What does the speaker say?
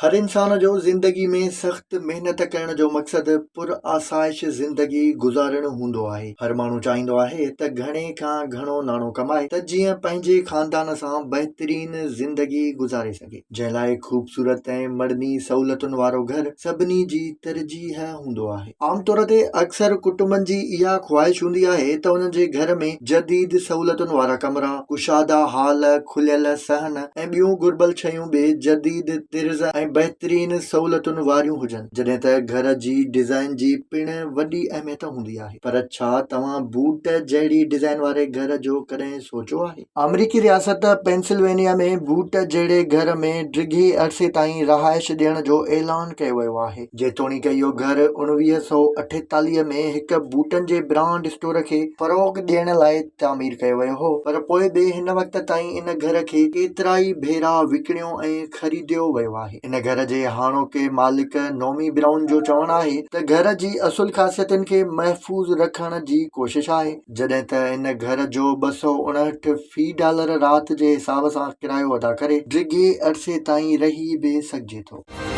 هر انسان جو زندگي ۾ سخت محنت ڪرڻ جو مقصد پر آسائش زندگي گذارڻ هوندو آهي. هر ماڻهو چاهيندو آهي ته گهڻي کان گهڻو ناڻو ڪمائي ته جيئن پنهنجي خاندان سان بهترين زندگي گذاري سگهي. جنهن لاء خوبصورت ۽ مڙني سهولتن وارو گهر سڀني جي ترجيح هوندو آهي. عام طور تي اڪثر ڪٽنبن جي اها خواهش هوندي آهي ته انهن جي گهر ۾ جديد سهولتن وارا ڪمرا، ڪشادا هال، کليل صحن ۽ ٻيون گهربل شيون به جديد طرز ۽ بهترين سهولتن واريون هجن، جڏهن ته گهر جي ڊزائين جي پڻ وڏي اهميت هوندي آهي. پر ڇا توهان بوٽ جهڙي ڊزائين واري گهر جو ڪڏهن سوچيو آهي؟ آمريڪي رياست پينسلوينيا ۾ بوٽ جهڙي گهر ۾ ڊگهي عرصي تائين رهائش ڏيڻ جو اعلان ڪيو ويو آهي. جيتوڻيڪ اهو گهر 1948 ۾ هڪ بوٽن جي برانڊ اسٽور کي فروغ ڏيڻ لاء تعمير ڪيو ويو هو، پر پوء به هن وقت تائين ان گهر کي ڪيترائي ڀيرا وڪڻيو ۽ خريديو ويو آهي. ان گهر جي هاڻوڪي مالڪ نومي برائون جو چوڻ آهي ته گهر جي اصل خاصيتن کي محفوظ رکڻ جي ڪوشش آهي. جڏهن ته ان گهر جو 259 في ڊالر رات جي حساب سان ڪرايو ادا ڪري ڊگهي عرصي تائين رهي به سگهجي ٿو.